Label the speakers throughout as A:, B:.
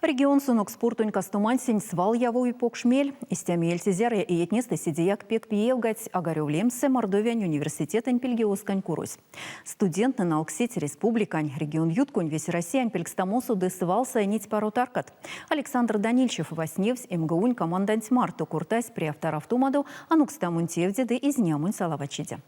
A: Регионсонок спортонь кастомантень свал явови покш мель. Истя меельце зярыя иетнестэ седеяк пек виевгадсь Огарёв лемсэ Мордовиянь университетэнь пельгеоскань курось. Студенттнэ налксить республикань, регионъютконь, весероссиянь пелькстамосо ды свал сайнить паро таркат. Александр Данильчев вастневсь МГУ-нь команданть марто, кортась прявтаравтомадо, анокстамонь тевде ды изнямонь салавачиде.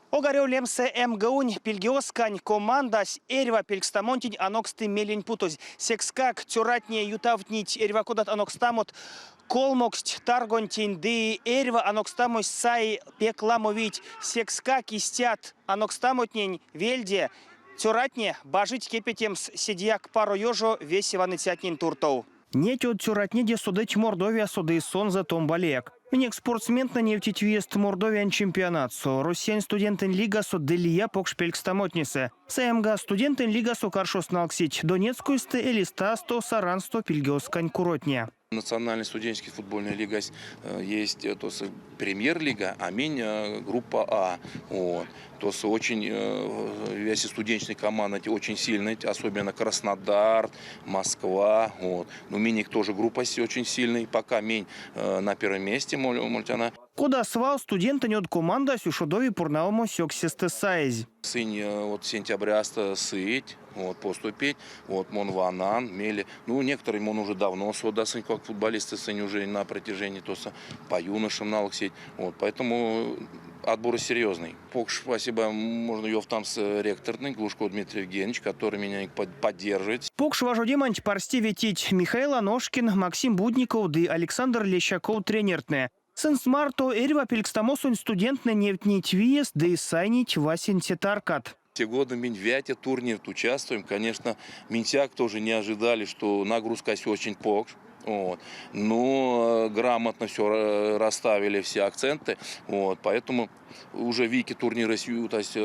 B: Огарёв лемсэ МГУ-нь пельгеоскань командась эрьва пелькстамонтень аноксты мелень путозь. Секскак цёратне ютавтнить эрьва кодат анокстамот колмоксть таргонтень ды эрьва анокстамось саи пек ламо вийть. Секскак истят анокстамотнень вельде цёратне бажить кепетемс седеяк паро ёжо весе ваныцятнень туртов. Неть од цёратнеде содыть Мордовиясо ды сонзэ томбалеяк. Минек спортсментнэ невтить виест Мордовиянь чемпионатсо, Россиянь студентэнь лигасо ды лия покш пелькстамотнесэ. Саемга, студентэнь лигасо каршост налксить Донецкойстэ, Элистасто, Сарансто пильгеоскань куротне.
C: Национальной студенческой футбольной лигась есть тосо премьер-лига, а минь группа А. Вот. Тосо очень весе студенческие команды очень сильные, особенно Краснодар, Москва. Вот. Но минек тоже группа очень сильный. Пока минь на первом месте, мольтяно.
B: Кода свал, студентэнь од командась ушодови пурнавомо сёксестэ саезь.
C: Сынь вот сентябрясто сыть, вот, поступить, вот, мон ванан, мейле. Ну, некоторые мон уже давно содасынь, как футболисты сынь уже на протяжении тосо по юношам налксить. Вот, поэтому отбор серьезный. Покш спасибо можно ёвтамс ректортнэнь Глушко Дмитрий Евгеньевич, который меня поддерживает.
B: Покш важодеманть парсте ветить Михаил Аношкин, Максим Будников ды Александр Лещаков тренертнэ. Сынст марто эрьва пелькстамосонть студенттнэ невтнить виест ды сайнить васенце таркат.
C: Те годы минь вяте турнирт участвуем. Конечно, минсяк тоже не ожидали, что нагрузка очень покш. Вот. Но грамотно все расставили, все акценты. Вот. Поэтому уже вейке турнира, то есть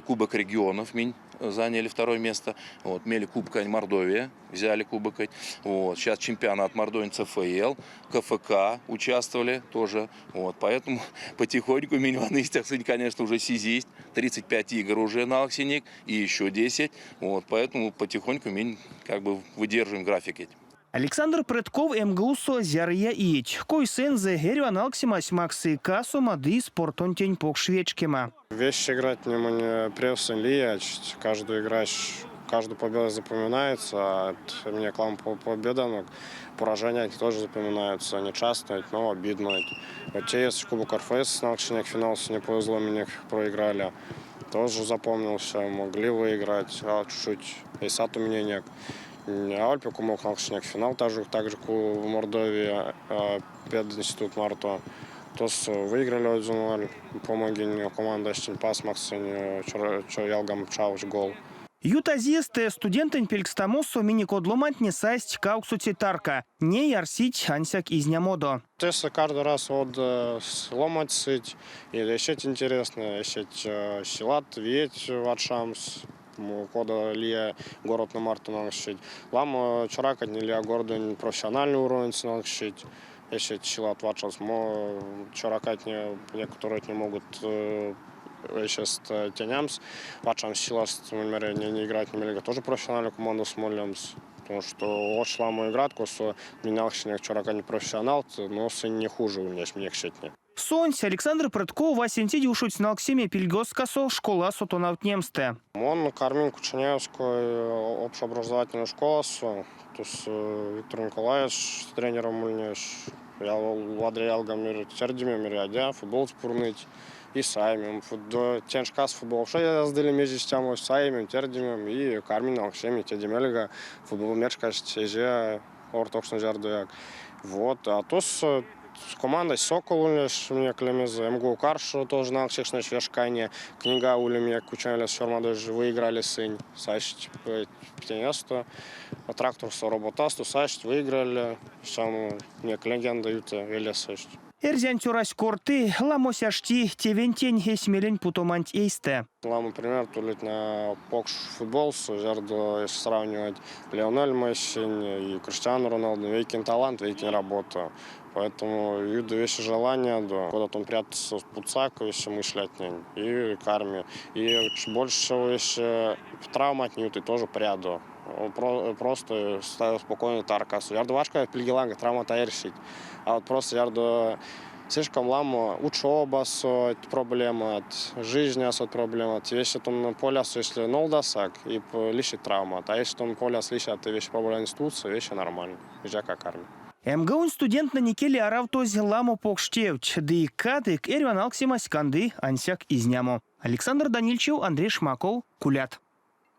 C: Кубок регионов минь заняли второе место. Вот. Мейле Кубка Мордовия взяли кубок. Вот. Сейчас чемпионат Мордовии ЦФЛ, КФК участвовали тоже. Вот. Поэтому потихоньку минь ваныстях, конечно, уже сизисть. 35 игр уже налксинек и еще 10. Вот. Поэтому потихоньку минь как бы выдерживаем график.
B: Александр Прытков МГУ-со зярыя иеть. Койсэнзэ, эрьва налксемась максы касома ды спортонтень покш вечкема.
D: Вещь играть мне превсэнь лиядсть. Каждую играешь, каждую победу запоминается. А мне к вам победа, поражения они тоже запоминаются. Не часто, но обидно. Вот те есть Кубок РФС, налксинек финал, не повезло, меня проиграли. Тоже запомнился, могли выиграть, а чуть-чуть эйсат у меня нет. Аволь пек умок налксинек финал, также, также в Мордовии, пединститут марто. Тосо выиграли 1-0, помогинь командась пас максынь, ялгам чавсь гол.
B: Ютазь иестэ студентэнь пелькстамосо минек од ломантне сайсть кавксоце тарка. Ней арсить ансяк изнямодо.
D: Тесэ каждый раз од ломанть сыть, и эсеть интересно, эсеть силат, виеть варчамс, кода лия городтнэ марто налксить. Ламо цёракатне лия городонь профессиональный уровень налксить, эсеть силат варчамс. Цёракатне некоторые не могут сейчас тянямс, варчамс силаст, не, не играть, не тоже профессиональную команду молемс. Потому что очень ламо играт, косо минь налксинек цёракатне профессионалт, но сынь не хуже ульнесть минексетне.
B: Сонсь Александр Прытков васенцеде ушодсь налксеме пильгеоскасо школасо тонавтнемстэ.
D: Мон карминь Кученяевской общеобразовательной школасо. Тосо Виктор Николаевич тренером ульнесь. Я вадря ялгам тердимем адя футбол пурныть. И саимим. Тень шкас футбол вообще яздыли мезе саимим, тердимем и карминь налксеме теде мельга футбол вечксть эзия ортокшно зярдояк. Вот. А тосо командась Сокол ульнесь минек лемезэ, МГУ каршо тоже налксекшнесь ве шкане. Книга ули минек Кучанелес сёрмадозь, выиграли сынь. Састь Пятинесто, тракторсо роботасто састь, выиграли. Сам минек легенда юты велесэ.
B: Эрзянь цёрась корты, ламось ашти тевентень эсь мелень путоманть эйстэ.
D: Ламо примерт улить на покш футболсо, зярдо если сравнивать Лионель Месси и Криштиану Роналду, вейкень талант, вейкень работа. Поэтому юды весе желания, кода тон прят путсак, весе мышлятнень и карми. И больше всего, если травматне ютыть, тоже прядо. Просто ставил спокойно таркасо. Зярдо варшка пильге ланга травмат а эрсить. А вот просто зярдо слишком ламо учёбасо проблемат, жизнясо проблемат. Весе тон полясо, если нолдасак, и лисить травмат. А если тон поляс лисят, и весе проблемы стутся, весе нормально. Мезеяк а карми.
B: МГУ студенттнэнь икеле аравтозь ламо покш тевть. Ды кадык эрьва налксемась канды ансяк изнямо. Александр Данильчев, Андрей Шмаков, Кулят.